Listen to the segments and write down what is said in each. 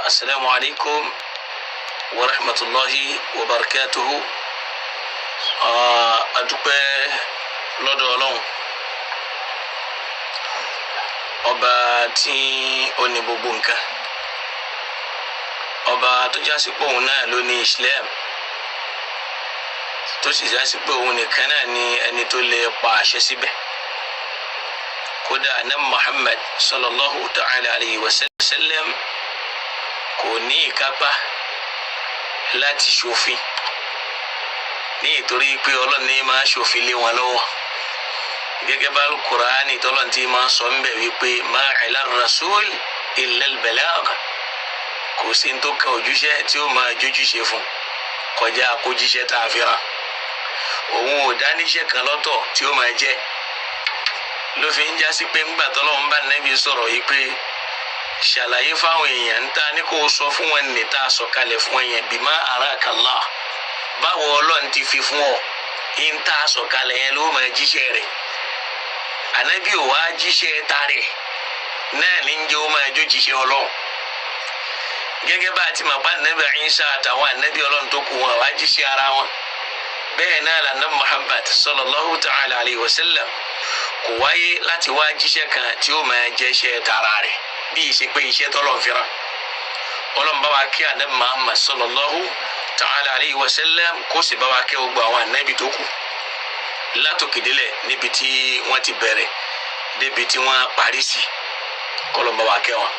Assalamu alaikum wa rahmatulahi wa barakatuhu. A dúpẹ́ lọ́dọ̀ Ọlọ́run ọba tí ó ní gbogbo nǹkan, ọba tó jásí pé òun náà ló ní Islam, tó sì jásí pé òun nìkan náà ní ẹni tó lè pa àṣẹ síbẹ̀. Kódà ní Muhammad sallallahu ta'ala alayhi wa sallam kò ní ìkápá láti ṣòfin, ní ìtorí pé Ọlọ́run ní máa ṣòfin lé wọn lọ́wọ́, gẹ́gẹ́ bá Kùránì tọ́lọ́run tí máa sọ ń bẹ̀ wípé ma ala rasul illa al-balagh, kò sí ní tó kan ojúṣe tí ó máa jójúṣe fún kọjá akójíṣẹ́ tá a fi rán. Òun ò dáníṣẹ́ kan lọ́tọ̀ tí ó máa jẹ́, ló fi ń jásí pé ńgbà tọ́lọ́run bá Nábì sọ̀rọ̀ yìí pé ṣàlàyé fáwọn èèyàn ń ta ní kó sọ fún wọn ní tá a sọ kalẹ̀ fún wọn yẹn bima araka Allah, báwo Ọlọ́run ti fi fún ọ ń tá a sọ kalẹ̀ yẹn ló máa jíṣẹ́ rẹ̀. Ànábì ò wá jíṣẹ́ tarẹ̀ náà ní jẹ́ ó máa jó jíṣẹ́ Ọlọ́run, gẹ́gẹ́ bá a ti mọ̀ pa Ànábì Ìsá àtàwọn ànábì Ọlọ́run tó kù wọn wá jíṣẹ́ ara wọn. Bẹ́ẹ̀ náà lànà Muhammad sallallahu ta'ala alayhi wa sallam kò wáyé láti wá jíṣẹ́ kan tí ó máa jẹ́ṣẹ́ tara rẹ̀ bí ìṣe pé iṣẹ́ tọ́lọ̀ ń fira. Ọlọ́run bá wa kí ànábì Muhammad sallallahu ta'ala alayhi wa sallam, kó sì bá wa kí gbogbo àwọn ànábì tó kù látòkèdélẹ̀ níbi tí wọ́n ti bẹ̀rẹ̀ débi tí wọ́n parí sí, kọ́lọ́n bá wa kẹ́ wọn.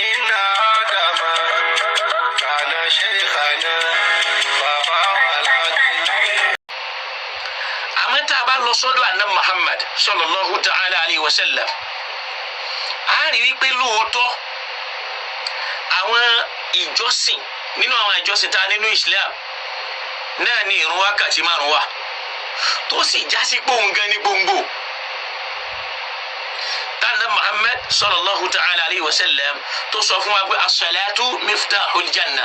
Inna Adama kana shaykhana bàbá wa láti. Àmọ́ tá a bá lọ sọ́dọ̀ ànábì Muhammad sallallahu ta'ala alayhi wa sallam, a rí wípé lóòótọ́ àwọn ìjọsìn nínú àwọn ìjọsìn tá a nínú Islam náà ní ìrun wákàtí márùn wà, tó sì jásí gbòǹgàn ní gbòǹgbò. Tánà Muhammad sallallahu ta'ala alayhi wa sallam tó sọ fún wa pé as-salatu miftahul janna,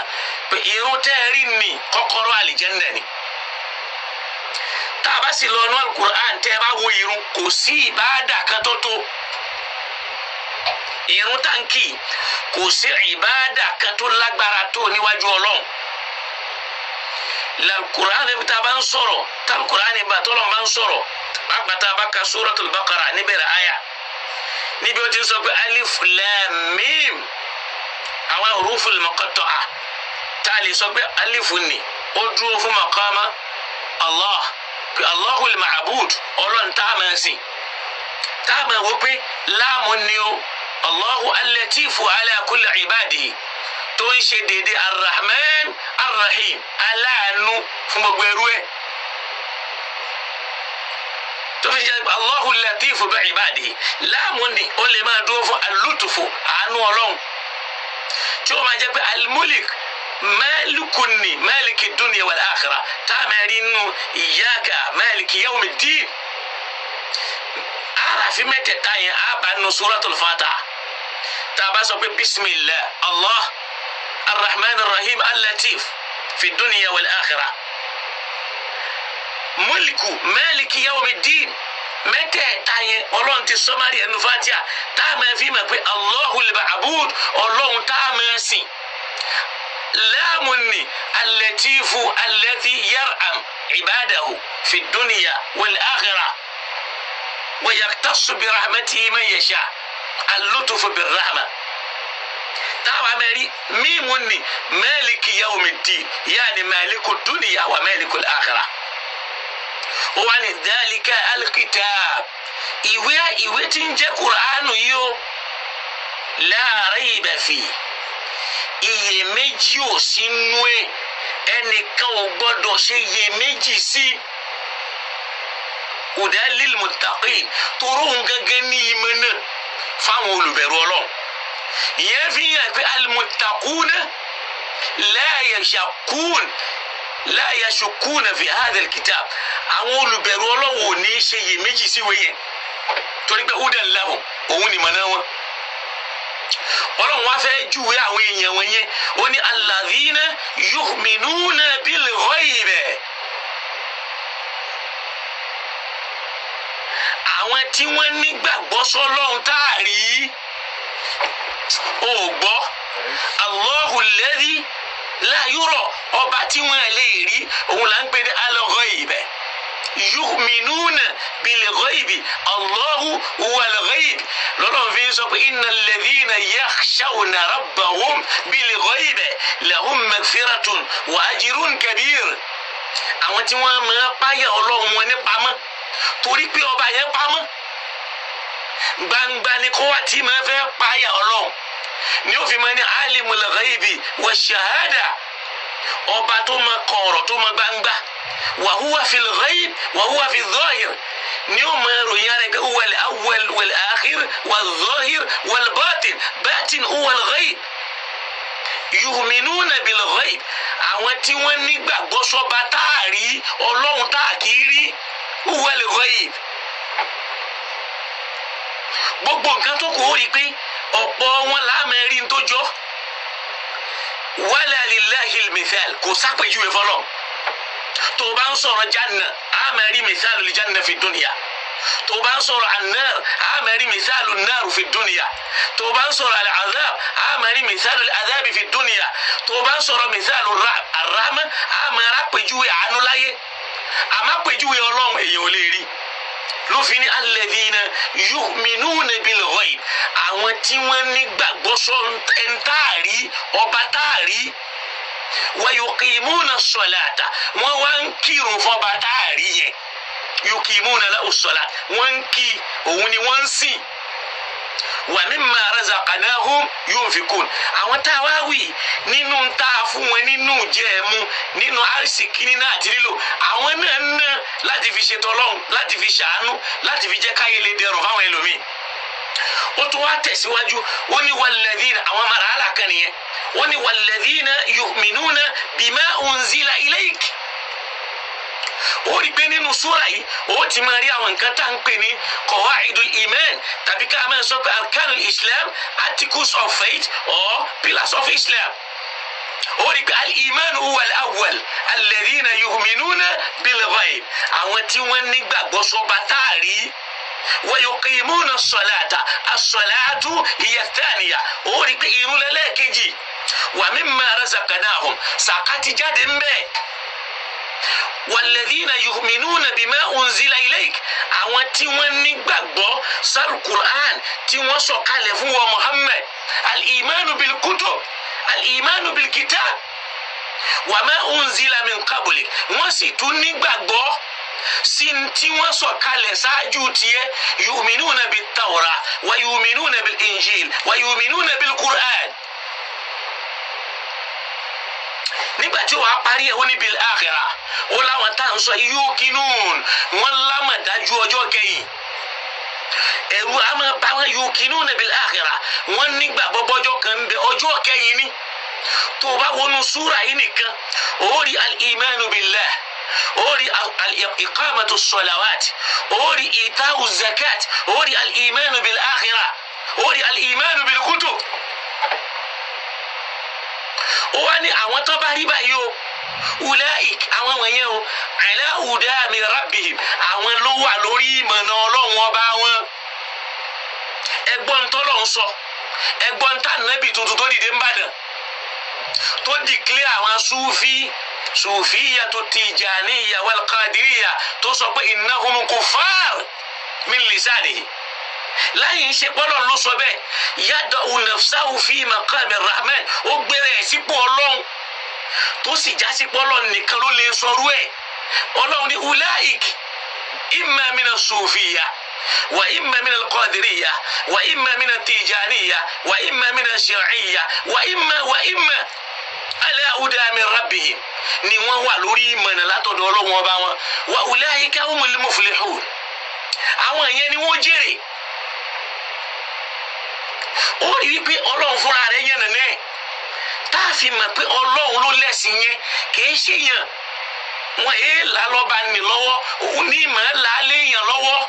pé ìrun tẹ́ẹ̀rí ni kọ́kọ́rọ́ àlìjẹ́ndà ni. Tá a bá sì lọ inú al-Qur'an tẹ́ ẹ bá wo ìrun, kò sí ìbáàdà kan tó tó ìrun táǹkì, kò sí ìbáàdà kan tó lágbára tó níwájú Ọlọ́run. Al-Qur'an níbi tá a bá ń sọ̀rọ̀, tá al-Qur'an níbi àtọ́lọ́ bá ń sọ̀rọ̀, pàápàá tá a bá ka Suratul Baqara níbẹ̀rẹ̀ àyà, níbi ó ti ń sọ pé alif lam mim, àwọn huruful muqatta'a, tá a lè sọ pé alifu ni ó dúró fún maqama Allah, pé Allahul ma'bud, Ọlọ́run tá a máa sìn, tá a máa wò pé láàmú ni ó Allahu al-latifu ala kulli ibadihi, tó ń ṣe déédéé arrahman arrahim, aláàánú fún gbogbo ẹrú ẹ̀, tó fi jẹ́ Allahu latifu bi ibadihi. Láàmú ni ó lè máa dúró fún alútùfù, àánú Ọlọ́run, tí ó máa jẹ́ pé almulik malikuni maliki dunya wal akhirah, tá a máa rí inú iyyaka maliki yawmiddin. Àràfin mẹ́tẹ̀ẹ̀ta yẹn á bá nu suratul Fatiha, tá a bá sọ pé bismillah Allah arrahman arrahim allatif fi dunya wal akhirah, mulku maliki yawmiddin, mẹ́tẹ̀ẹ̀ta yẹn Ọlọ́run ti sọmárì ẹnu Fatiha, tá a máa fi mọ̀ pé Allahul ma'bud, Ọlọ́run tá a máa sìn. Láàmú ni allatifu allati yar'am ibadahu fi dunya wal akhirah wa yaqtassu bi rahmatihi man yasha, al-lutfu bir rahma. Táwa mẹ́rin mímu ni maliki yawmiddin, yaani maliku dunya wa maliku al-akhirah. Wọ́n ní dhalika al-kitab, ìwé tí ń jẹ́ Kùránù yìí ó, la rayba fi, iyèméjì ò sí nú ẹ̀, ẹnìkan ò gbọ́dọ̀ ṣe iyèméjì sí. Hudan lil muttaqin, toró ń gángan ní ìmọ̀ náà fáwọn olùbẹ̀rù Ọlọ́run. Ìyẹn fi hàn pé al-muttaquna la yashakun la yashukuna fi hadha al-kitab, àwọn olùbẹ̀rù Ọlọ́run ò ní ṣe iyèméjì sí ìwé yẹn, torí pé hudan lahum, òun ni mọ̀nà wọn. Ọlọ́run wá fẹ́ júwe àwọn èèyàn wọn yẹn, ó ní alladhina yu'minuna bil ghaib, àwọn tí wọ́n nígbàgbọ́ sọ́lọ́run tá a rí, Ó gbọ́ Allahu alladhi la yura, ọba tí wọ́n lè rí, òun là ń pè ní al-ghaib. Yu'minuna bil-ghaibi, Allahu huwal-ghaib. Lọ́lọ́run fi ń sọ pé innal ladhina yakhshawna rabbahum bil-ghaibi lahum maghfiratun wa ajrun kabir. Àwọn tí wọ́n máa páyà Ọlọ́run wọn ní pamọ́, torí pé ọba yẹn pamọ́, gbangba ni kó wá tí máa fẹ́ páyà Ọlọ́run ni ó fi máa ní alimul ghaibi wa shahada, ọba tó máa kọ̀ọ̀rọ̀ tó máa gbangba, wa huwa fil ghaib wa huwa fi dhahir, ni ó máa ròyìn ara pé huwal awwal wal akhir wal dhahir wal batin, batin huwal ghaib. Yu'minuna bil ghaib, àwọn tí wọ́n nígbàgbọ́ sọ́ba táàrí Ọlọ́run táàkiri, huwal ghaib. Gbogbo nǹkan tó kù ó rí i pé ọ̀pọ̀ wọn láàmú rí n tó jọ. Wala lillahil mithal, kò sápèjúwe fọlọ́. Tó o bá ń sọ̀rọ̀ janna, àmọ́ rí mithalul janna fi dunya. Tó o bá ń sọ̀rọ̀ annar, àmọ́ rí mithalun nar fi dunya. Tó o bá ń sọ̀rọ̀ al-azab, àmọ́ rí mithalul azab fi dunya. Tó o bá ń sọ̀rọ̀ mithalur rahma, àmọ́ rápèjúwe àánú láyé. Àmọ́ àpèjúwe Ọlọ́run èèyàn ò lè rí. Lófin ní alladhina yu'minuna bil ghaib, àwọn tí wọ́n nígbàgbọ́ sọ ẹ̀ńtàrí ọba táàrí, wa yuqimuna s-salata, wọ́n wá ń kírun fọba táàrí yẹn, yuqimuna lahu s-salata, wọ́n ń kí òun ni wọ́n ń sìn, wa mimma razaqnahum yunfikun. Àwọn tá a wá wí nínú tá a fún wọn nínú jẹ́ẹ̀mú nínú àrísìkí nínú àti lílò, àwọn náà ń ná láti fi ṣètò Ọlọ́run, láti fi ṣàánú, láti fi jẹ́ káyé lè dẹrùn fáwọn ẹlòmíì. Ó tún wá tẹ̀síwájú, ó ní walladhina, àwọn màràhálà kan nìyẹn, ó ní walladhina yu'minuna bima unzila ilayk. Ó rí pé nínú súra yìí ó ti máa rí àwọn nǹkan tá à ń pè ní qawaidul iman, tàbí ká máa sọ pé arkanul islam, articles of faith or pillars of Islam. Ó rí pé al-iman huwa al-awwal, alladhina yu'minuna bil ghaib, àwọn tí wọ́n nígbàgbọ́ sọ́ba táàrí, wa yuqimuna as-salata, as-salatu hiya ath-thaniya. Ó rí pé irun lẹ́lẹ́kejì, wa mimma razaqnahum, sàkátì jáde ń bẹ́ẹ̀. Walladhina yu'minuna bima unzila ilayk, àwọn tí wọ́n nígbàgbọ́ sal Qur'an tí wọ́n sọ̀kalẹ̀ fún wa Muhammad, al-imanu bil kutub, al-imanu bil kitab, wa ma unzila min qablik, wọ́n sì tún nígbàgbọ́ sí tí wọ́n sọ̀kalẹ̀ ṣáájú tiẹ̀, yu'minuna bit tawra wa yu'minuna bil injil wa yu'minuna bil Qur'an. Nígbà tí wàá parí ẹ̀, ó ní bil akhirah, ó láwọn tá à ń sọ yuqinun, wọ́n lámàdájú ọjọ́ kẹyìn, ẹ̀rù a máa bá wọn, yuqinun bil akhirah, wọ́n nígbàgbọ́ bọ́jọ́ kan ń bẹ, ọjọ́ kẹyìn ni. Tó o bá wọnú súra yìí nìkan, ó rí al-imanu billah, ó rí al-iqamatu s-salawat, ó rí ita'u zakat, ó rí al-imanu bil akhirah, ó rí al-imanu bil kutub. Ó wá ní àwọn tó bá rí báyìí o, ulaik, àwọn wọ̀nyẹn o, ala huda min rabbihim, àwọn ló wà lórí ìmọ̀nà Ọlọ́run ọba wọn. Ẹgbọ́n tọ́lọ̀ ń sọ, ẹgbọ́n tá nàbì tuntun tó dìde ń bàdàn tó dìklẹ́ àwọn súfì, sùfìyà tó tìjàníyà wal qadiriyya, tó sọ pé innahum kuffar min lisanihi, láyé ń ṣe bọ́lọ̀ ló sọ bẹ́ẹ̀, yada'u nafsahu fi maqami rahman, ó gbéra ẹ̀ sípò Ọlọ́run, tó sì já sípò Ọlọ́run nìkan ló lè sọrú ẹ̀. Ọlọ́run ní ulaik imma mina sufiyya wa imma mina al-qadiriyya wa imma mina tijaniyya wa imma mina shi'iyya wa imma wa imma ala huda min rabbihim, ni wọ́n wà lórí ìmọ̀nà látọ̀dọ̀ Ọlọ́run ọba wọn, wa ulaika humul muflihun, àwọn yẹn ni wọ́n jèrè. Ó rí wípé Ọlọ́run fúnra rẹ̀ yẹn nìyẹn tá a fi mọ̀ pé Ọlọ́run ló lẹ́sìn yẹn, kìí ṣe yàn wọn èé là lọ́ba nì lọ́wọ́, òun ní ìmọ̀ là lé yàn lọ́wọ́.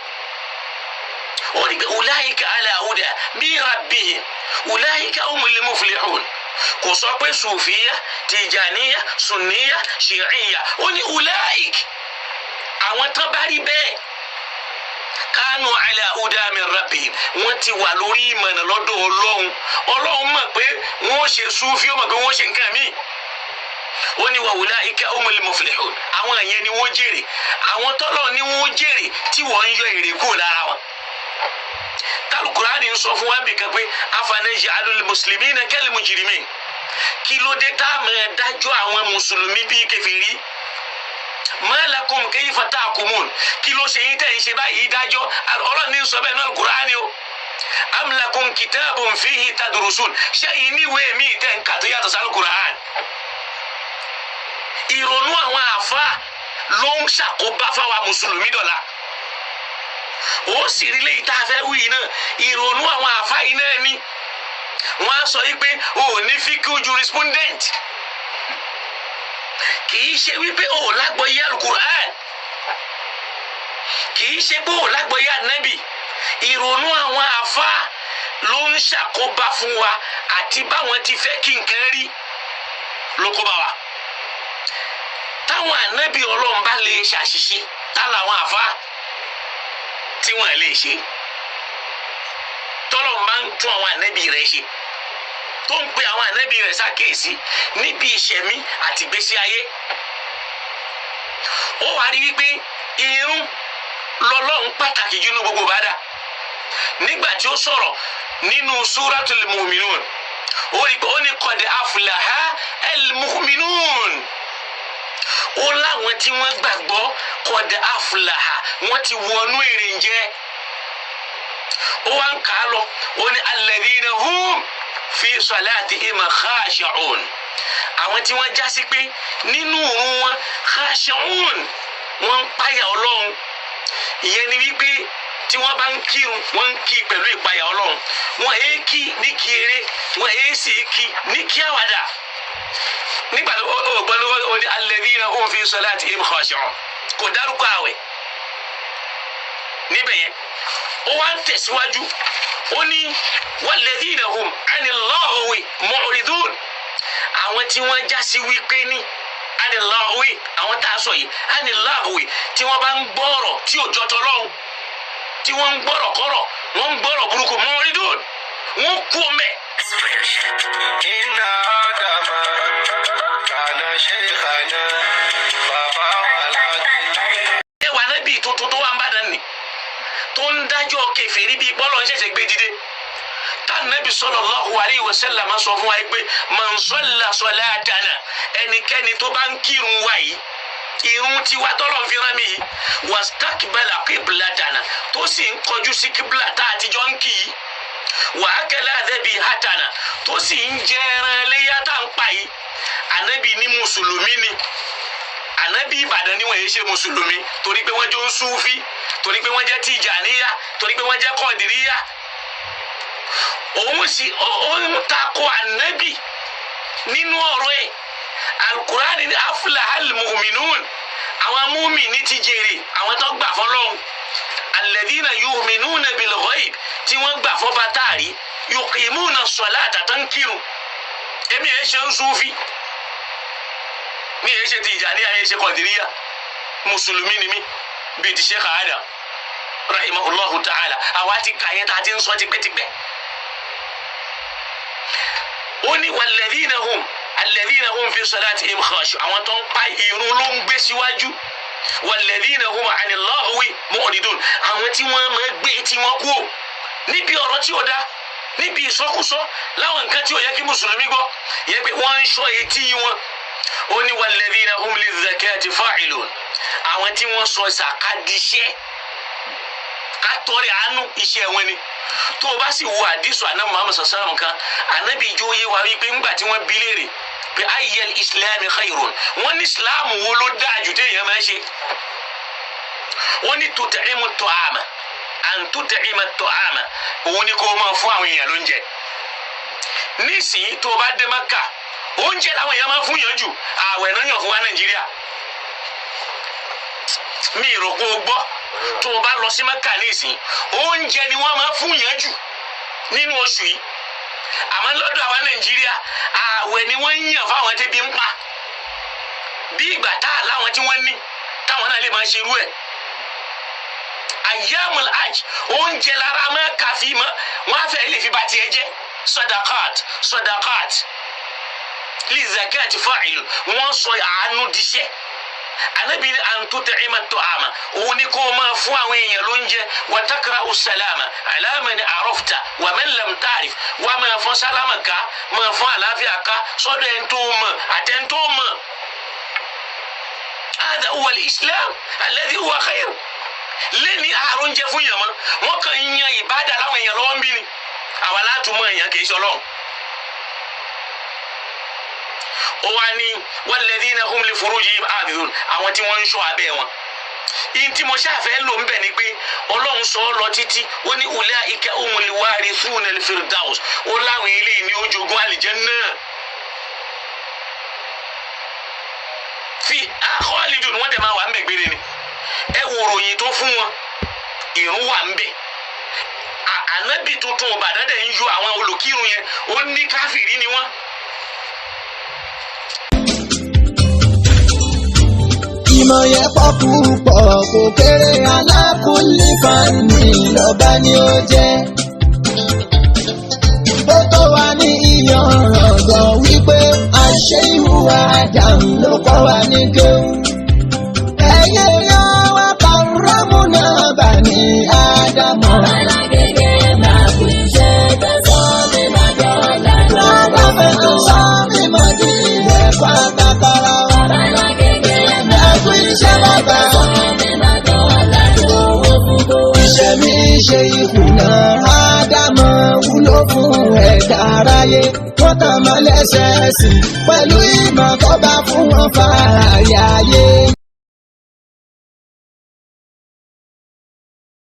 Ó rí pé ulaika ala huda min rabbihim ulaika humul muflihun, kò sọ pé sùfìyà, tìjàníyà, sùnníyà, ṣìíyà, ó ní ulaik, àwọn tán bá rí bẹ́ẹ̀, Kánú ala huda min rabbihim, wọ́n ti wà lórí ìmọ̀nà lọ́dọ̀ Ọlọ́run. Ọlọ́run mọ̀ pé wọ́n ṣe súfì, ó mọ̀ pé wọ́n ṣe nǹkan míì. Ó ní wa ulaika humul muflihun, àwọn yẹn ni wọ́n jèrè. Àwọn tọ́lọ̀ ni wọ́n jèrè tí wọ́n ń yọ èrè kúrò lára wọn. Tálùkùránì ń sọ fún wa bìkan pé afanaj'alul muslimina kal mujrimin, kí ló dé tá a máa dájọ́ àwọn mùsùlùmí bíi kèfèrí? Ma lakum kayfa tahkumun, kí ló ṣe yín tẹ̀ ń ṣe báyìí dájọ́? Ọlọ́run ní sọ bẹ́ẹ̀ náà Al-Qur'ani o. Am lakum kitabun fihi tadrusun, ṣẹ́yìn níwèé mi tẹ̀ ń kà tó yàtọ̀ sí Al-Qur'an? Ìrònú àwọn àfa ló ń ṣàkóbá fáwa mùsùlùmí dọ̀la. Ó sì rí léyìí tá a fẹ́ wí náà, ìrònú àwọn àfa yìí náà ni wọ́n á sọ yìí pé o ò ní fíkú jurisprudent, kì í ṣe wípé o ò lágbọ́yé alukur'an, kì í ṣe pé o ò lágbọ́yé anabi. Ìrònú àwọn àfa ló ń ṣàkóbá fún wa àti báwọn ti fẹ́ kí nǹkan rí ló kó bá wa. Táwọn anabi Ọlọ́run bá lè ṣàṣìṣe, tá làwọn àfa tí wọ́n lè ṣe? Tọ́lọ́run bá ń tún àwọn anabi rẹ̀ ṣe, tó ń pe àwọn anabi rẹ̀ ṣàkíyèsí níbi ìṣẹ̀mí àti ìgbésí ayé, ó wá rí wípé irun lọ́lọ́run pàtàkì jù ní gbogbo bàdà. Nígbà tí ó sọ̀rọ̀ nínú Suratul Mu'minun, ó rí pé ó ní qad aflaha al-mu'minun, ó láwọn tí wọ́n gbàgbọ́ qad aflaha, wọ́n ti wọnú èrè ń jẹ́. Ó wá ń kà á lọ, ó ní alladhina hum fi salatihim khashi'un, àwọn tí wọ́n já sí pé nínú òun wọn khashi'un, wọ́n ń páyà Ọlọ́run. Ìyẹn ni wípé tí wọ́n bá ń kírun, wọ́n ń kí pẹ̀lú ìpayà Ọlọ́run. Wọ́n èé kí ní kí eré, wọ́n èé sì kí ní kí àwàdà. Nígbà tó o gbọ́ ló ó ní alladhina hum fi salatihim khashi'un, kò dárúkọ àwẹ̀ níbẹ̀ yẹn. Ó wá ń tẹ̀síwájú, ó ní walladhina hum 'anil lahwi mu'ridun, àwọn tí wọ́n já sí wípé ní 'anil lahwi, àwọn tá a sọ yìí 'anil lahwi, tí wọ́n bá ń gbọ́rọ̀ tí ò jọtọ̀ lọ́hùn, tí wọ́n ń gbọ́rọ̀ kọ́rọ̀, wọ́n ń gbọ́rọ̀ burúkú, mu'ridun, wọ́n kú ọmọ ẹ̀. Inna Adama kana shaykhana bàbá wa lágbègbè. Ẹ wà nábì tuntun tó wà ń bàdàn ni tó ń dájọ́ kèfèrí bíi bọ́lọ̀ ń ṣẹ̀ṣẹ̀ gbé dìde. Tánàbí sallallahu alayhi wa sallam sọ fún wa pé man salla salatana, ẹnikẹ́ni tó bá ń kírun wa yìí, irun tiwa tọ́lọ̀ ń fi rán mi yìí, wastakbala qiblatana, tó sì ń kọjú sí kíbla tá a ti jọ ń kì í, wa akala dhabihatana, tó sì ń jẹ ẹran léyà tá ń pa yìí, ànábì ní mùsùlùmí ni. Ànábì Ìbàdàn ni wọ́n yé ṣe mùsùlùmí torí pé wọ́n jọ ń súfí, torí pé wọ́n jẹ́ Tìjàníyà, torí pé wọ́n jẹ́ Kọ̀dìríyà. Òun sì òun takò ànábì nínú ọ̀rọ̀ ẹ̀. Alukurani ní aflahal mu'minun, àwọn múmìnì ti jèrè, àwọn tó gbà fọlọ́hún, alladhina yu'minuna bil ghaib, tí wọ́n gbà fọ́ bá táàrí, yuqimuna salata, tó ń kírun. Èmi ẹ̀ ṣe ń súfí, mi ẹ̀ ṣe Tìjàníyà, ẹ̀ ṣe Kọ̀dìríyà, mùsùlùmí ni mí bíi ti Sheikh Adam rahimahullahu ta'ala. Àwa ti kà yẹn tá a ti ń sọ tipẹ́tipẹ́. Ó ní walladhina hum alladhina hum fi salatihim khashi'un, àwọn tó ń pa irun ló ń gbé síwájú. Walladhina hum 'anil lahwi mu'ridun, àwọn tí wọ́n máa gbé tí wọ́n kú ò níbi ọ̀rọ̀ tí ò dá, níbi ìsọkúsọ, láwọn nǹkan tí ò yẹ kí mùsùlùmí gbọ́, yẹ pé wọ́n ń sọ etí wọn. Ó ní walladhina hum lizzakati fa'ilun, àwọn tí wọ́n sọ sàkádìṣẹ́ kátọ́rẹ̀ àánú iṣẹ́ wọn ni. Tó o bá sì wo àdìsọ àná Muhammad sallam kan, ànábì ijó yé wa wípé ńgbà tí wọ́n bi léèrè pé ayyal islami khayrun, wọ́n ní islam wo ló dáa jù téèyàn máa ń ṣe, wọ́n ní tut'imu ta'ama an tut'ima ta'ama, òun ni kó o máa fún àwọn èèyàn lóúnjẹ. Nísìnyí tó o bá dé Mákà, oúnjẹ làwọn èèyàn máa fún yàn jù, ààwẹ̀ náà yàn fún wa Nàìjíríà. Mi rò kó o gbọ́, tó o bá lọ sí Mẹ́kà nísìnyí, oúnjẹ ni wọ́n máa fún yàn jù nínú oṣù yìí. Àmọ́ lọ́dọ̀ àwọn Nàìjíríà, ààwẹ̀ ni wọ́n ń yàn fáwọn tẹ́bi ń pa, bí ìgbà tá a láwọn tí wọ́n ní táwọn náà lè máa ṣerú ẹ̀. Ayyamul hajj, oúnjẹ lára máa kàfí mọ́, wọ́n á fẹ́ lè fi bá tiẹ̀ jẹ́. Sadaqat, sadaqat li zakati fa'ilu, wọ́n sọ àánú díṣẹ́. Anabi ni an tut'ima at'ama, òun ni kó máa fún àwọn èèyàn lóúnjẹ. Wa takra'u salama ala man arafta wa man lam ta'rif, wà máa fún sálámà ká, máa fún àlàáfíà ká sọ́dọ̀ ẹni tó mọ̀ àtẹni tó mọ̀. Hada huwa al-islam alladhi huwa khair. Lẹ́ni àrùn jẹ fún yàn mọ́, wọ́n kàn ń yan ìbádà láwọn èèyàn lọ́wọ́ ń bí ni àwa látùmọ̀ èèyàn kì í ṣe Ọlọ́run. Ó wá ní walladhina hum li furujihim hafidhun, àwọn tí wọ́n ń ṣọ́ abẹ́ wọn. Ìyẹn tí mo ṣàfẹ́ lò ń bẹ̀ ni pé Ọlọ́run sọ ọ́ lọ títí, ó ní ulaika humul warithuna al-firdaus, ó láwọn eléyìí ní ó jogún àlìjánnà. Fi khalidun, wọ́n dẹ̀ máa wà ń bẹ̀ gbére ni. Ẹ wo ròyìn tó fún wọn, ìrun wà ń bẹ̀. Ànábì tuntun Ìbàdàn dẹ̀ ń yọ àwọn olùkírun yẹn, ó ní káfìrí ni wọ́n. Ìmọ̀ yẹn pọ̀ púpọ̀ kò kéré, alákùnlé fani lọ́ba ni ó jẹ́. Ó tó wa ní ìyànràn gan wípé àṣẹ ìhùwà Ádámù ló kọ́ wa ní kéwù. Ẹyẹ yan wa kàrámù náà bà ní Ádámù. Alágége máa kú iṣẹ́ tẹ̀sán mi máa dọ́là Bàbá lọ́wọ́. tó sọ mí mọ́ di ilẹ̀ pátákárá wa. Alágége máa Ẹ kú kú iṣẹ́ iṣẹ́ bàbá. tẹ̀sán mi máa dọ́là lọ́wọ́ fún kó. Iṣẹ́ mi ṣe ìkùnà Ádámọ̀ wúlò fún ẹ̀dá aráyé. Wọ́n tàn mọ́ lẹ́sẹ̀ẹ́sì pẹ̀lú ìmọ̀ tó bá fún wọn fààyè ayé.